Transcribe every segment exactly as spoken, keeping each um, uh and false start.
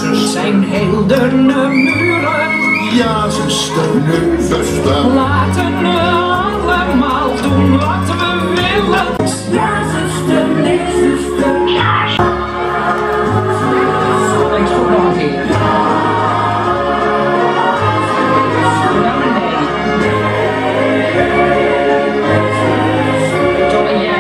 Zijn heel dunne muren. Ja, zuster, nu, zuster. Laten we allemaal doen wat we willen. Ja, zuster, nee, zuster. Ja. Zal ik zo nog even? Ja, nee. Toch, ja.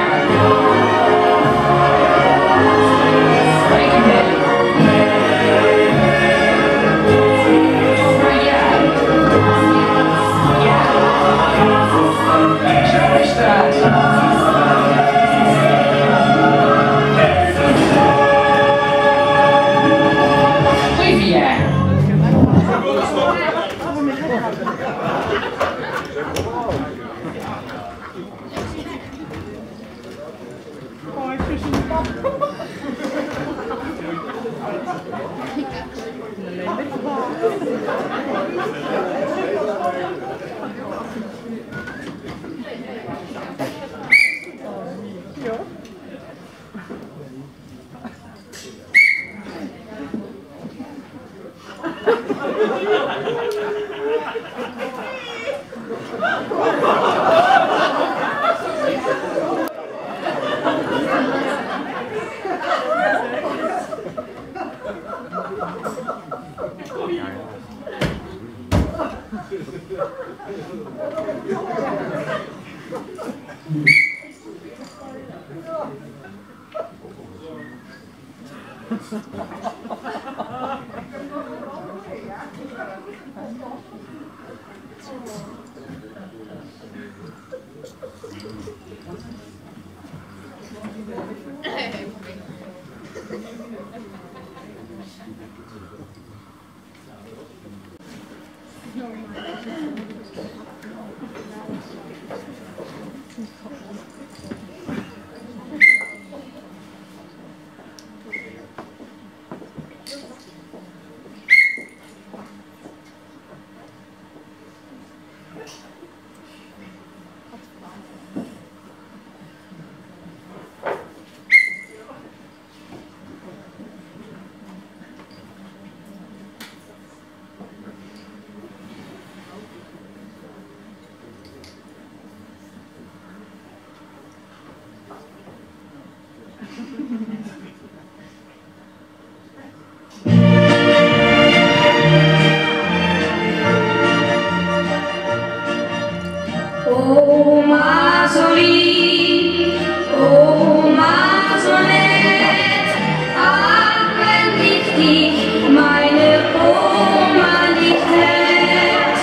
Oma so lieb, Oma so nett, ach, wenn ich dich, meine Oma, nicht hätt,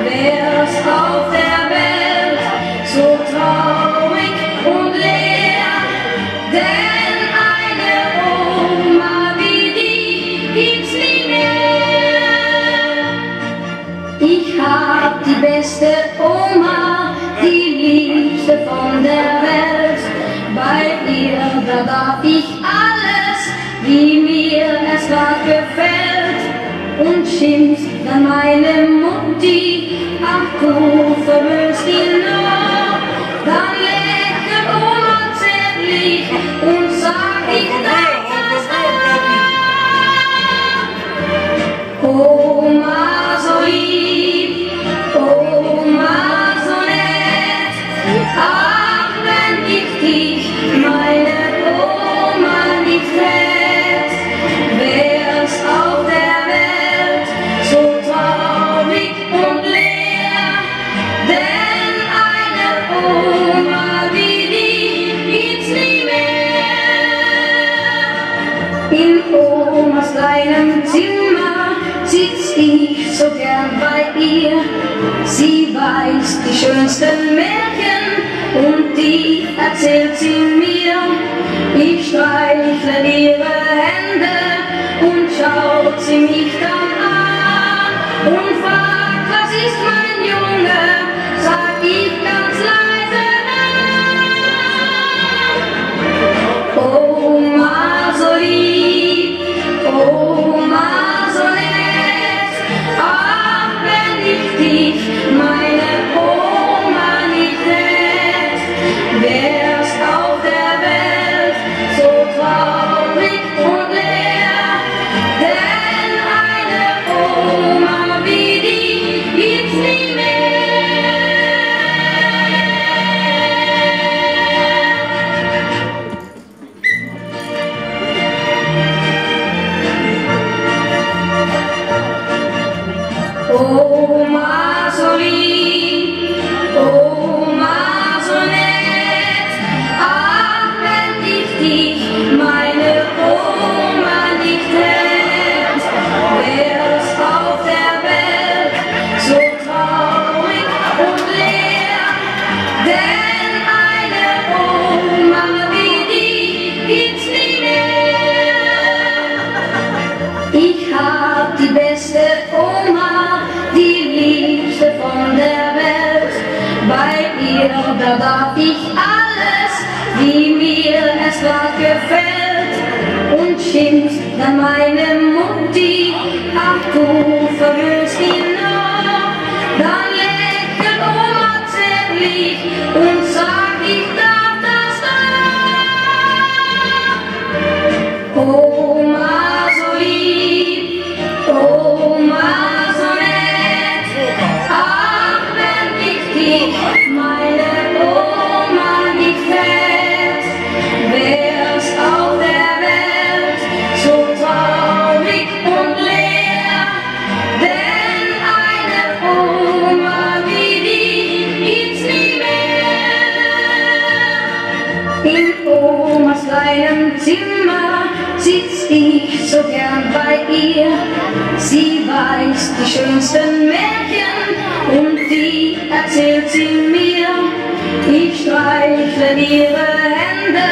wär's auf der Welt so traurig und leer, denn eine Oma wie dich gibt's nie mehr. Ich hab die beste Oma, die liebste von der Welt. Bei ihr, da darf ich alles, wie mir es grad gefällt. Und schimpft dann meine Mutti, ach, du verwöhnst ihn nur, dann lächelt Oma zärtlich und sagt: „Ich darf das auch.“ Oma so lieb, Oma so nett, ach, wenn ich dich, meine Oma, nicht hätt, wär's auf der Welt so traurig und leer, denn eine Oma wie dich gibt's nie mehr. In Omas kleinem Zimmer sitz ich so gern bei ihr. Sie weiß die schönsten Märchen und die erzählt sie mir. Ich streichle ihre Hände und schaut sie mich dann an und fragt: „Was ist, mein Junge?“ Sag ich ganz leise: „Oma so lieb, Oma so nett, ach, wenn ich dich, meine Oma, nicht hätt, wär's auf der Welt so traurig und leer, denn Darf ich alles, wie mir es grad gefällt, und schimpft dann meine Mutti: „Ach, du verwöhnst ihn noch.“ Dann lächelt Oma zärtlich und sagt: „Ich darf das doch.“ Oma so lieb, Oma so nett, ach, wenn ich dich, meine Oma, nicht hätt, wär's auf der Welt so traurig und leer, denn eine Oma wie dich gibt's nie mehr. In Omas kleinem Zimmer sitz ich so gern bei ihr. Sie weiß die schönsten Märchen und die erzählt sie mir. Ich streichle ihre Hände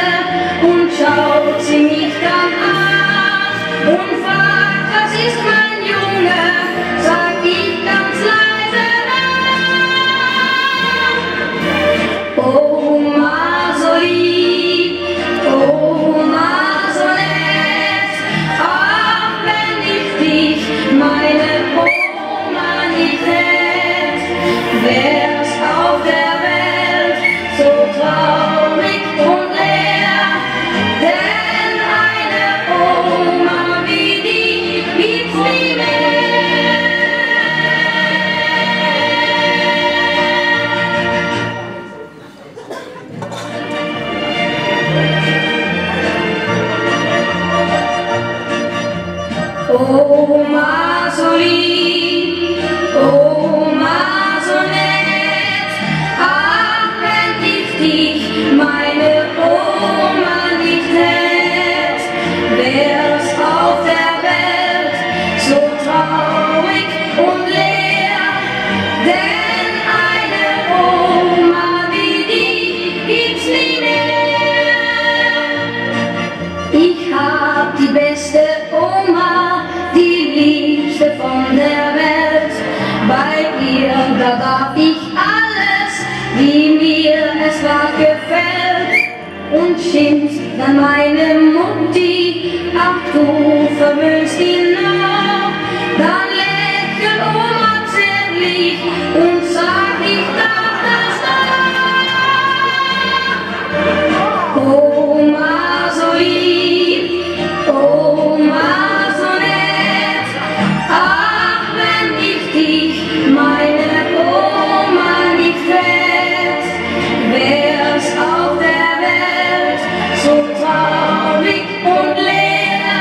und schaut sie mich dann an und fragt: „Was ist, mein Junge?“ Sag ich ganz leise: „Oma so lieb, Oma so nett, ach, wenn ich dich, meine Oma, nicht hätt, wär's auf der Welt so traurig und leer, denn eine Oma wie dich gibt's nie mehr.“ Oma so lieb, Oma so nett, ach, wenn ich dich, meine Oma, nicht hätt, wär's auf der Welt so traurig und leer, denn eine Oma wie dich gibt's nie mehr. Ich hab die beste Oma, die liebste von der Welt. Bei ihr, da darf ich alles, wie mir es grad gefällt. Und schimpft dann meine Mutti: „Ach, du verwöhnst ihn noch.“ Dann lächelt Oma zärtlich und sagt: „Ich darf das doch.“ Oma so lieb, Oma so nett, ach, wenn ich dich, meine Oma, nicht hätt, wär's auf der Welt so traurig und leer,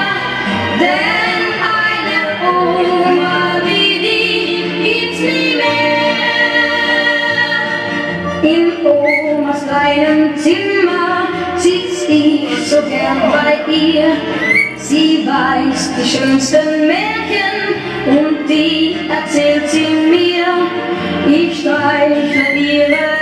denn eine Oma wie dich gibt's nie mehr. In Omas kleinem Zimmer sitz ich so gern bei ihr. Sie weiß die schönsten Märchen und die erzählt sie mir. Ich streichle ihre